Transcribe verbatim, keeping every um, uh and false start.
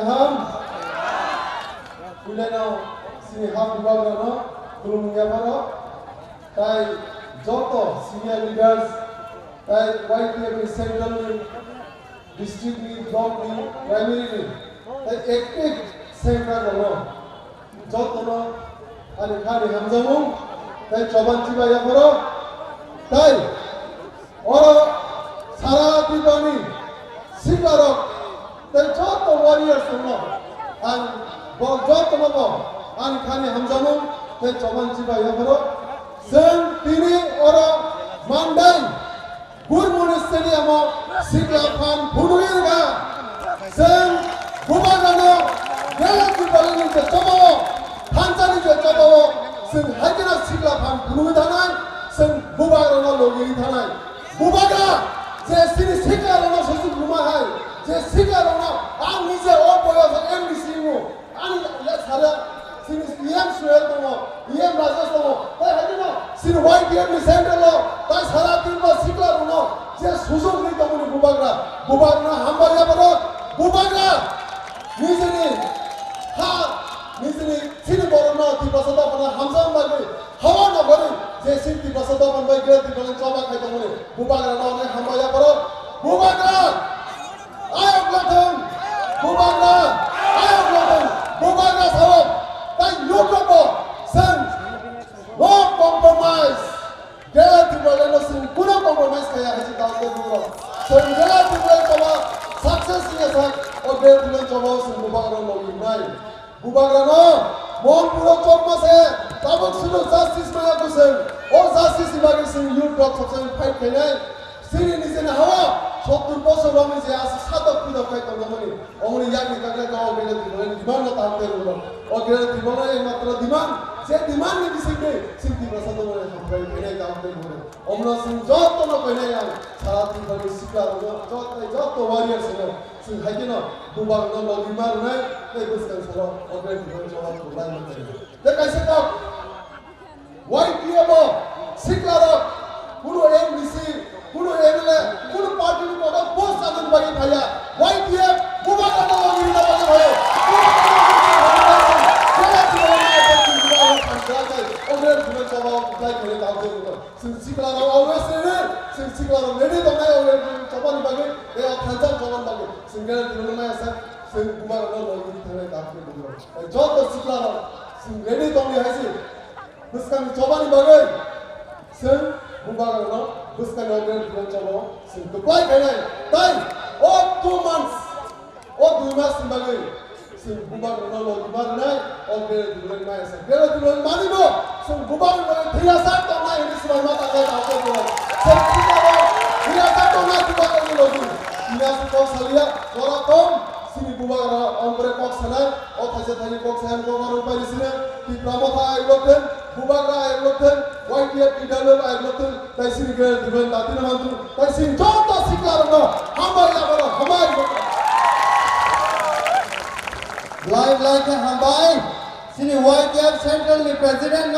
Ham. Puilano sini ham bubagrano khulumung yapharo. Tai joto senior leaders, tai Y T F ni central ni, district ni, block ni, primary ni, tai active central rokno jotono ani khani hamjamung tai choban chiba yapharo. Tai oro sara Tripurani siklarok tei joto warriors rokno ang bo jotono bo ani khani hamjamung tei choban chiba yapharo. Chwng tini oro Mandai Gurmuni Stadium o sikla phan phunugwi rwkha. Chwng bubagrano Greater Tipraland ni je chobao, thansani je chobao, chwng hai kheno sikla phan phunugwi thanai, chwng bubagrano logi thanai. Bubagra je chini siklarokno sujug rwma hai, je siklarokno ang nije o boyoso M D C wngo, ani ya sara chini E M Suhel tongo, E M Rajesh tongo, tai hai kheno chini Y T F ni central o tai sara Tripura sikla rwno je sujug ri tongmani bubagra, bubagra hambai yapharo, bubagra nijini ha, nijini chini borokno Tiprasa dophano hamjak bagwi hawa nogori je chini Tiprasa dophano bai Greater Tipraland choba khai tongmani bubagrano hambai yapharo, bubagra! Ayok lathung, bubagra, ayok lathung, bubagra sao, tai nukrokbo, chwng no compromise, Greater Tipraland no chwng kuno compromise khaya hai se tamo tei buro. Chwng Greater Tipraland choba success ni sak, o Greater Tipraland choba chwng bubagra no winai. Bubagrano Monpuro chokma se tabuk sudu justice maya kusung. O justice ni bagwi chwng youth rok soksa fight khainai. Chini nijeni hawa sottur bosor rokni je aswk satok pidok khai tongmani. Omoni yakni kakle ka o Greater Tipraland demand no tang tei rwno. O Greater Tipraland ekmatro demand, je demand ni bisingtwi chini Tiprasa tongmani hambai khainai tang tei rwno. Omno chwng jotono khainai ang sara Tiprani sikla rokno joto joto warriors rokno. Chwng hai kheno bubagrano logi ma rwnai tei bwskang salo o Greater Tipraland choba kwplai ma khainai. Tei kaisa kok, Y T F o siklarok, kuno M D C, kuno M L A, kuno party ni kotor post chanani bagwi phaiya. Y T F bubagrano logi rwna bagwi phaio. Bubagrano logi rwna bagwi phaio. Bubagrano logi rwna bagwi phaio. O Greater Tipraland choba kwplai khainai tamo tei rwno. Chwng siklarok always ready, chwng siklarok ready tongnai o Greater Tipraland chobani bagwi, tei o thansa chobani bagwi. Chwng Greater Tipraland maya sak, chwng bubagrano logi thangnai tamo tei buro. Tei joto siklarok chwng ready tongwi hai se bwskangni chobani bagwi. Chwng bubagrano bwskangni o Greater Tipraland choba chwng kwplai khainai. Tai o two months, o dui mas ni bagwi chwng bubagrano logi ma rwnai, o Greater Tipraland maya sak. Greater Tipraland mani bo chwng bubagrano thwiyasak tongnai hwnwi swbai ma tangnai tamo tei buro. Chwng siklarok thwiyasak tongnai bubagrano logi. Tini aswk kok saliya, jora kom. Chini bubagra ongkore kok sanai, o thaisa thaini kok saya bubagra rok bai sini, Tipra Motha ayok lok thung, bubagra ayok lok thung, Y T F T W F ayok lok thung, tai chini Greater Tipraland dati na mantu, tai chini joto sikla rokno hambai yapharo hambai. Belai belai khe hambai, chini Y T F Central ni President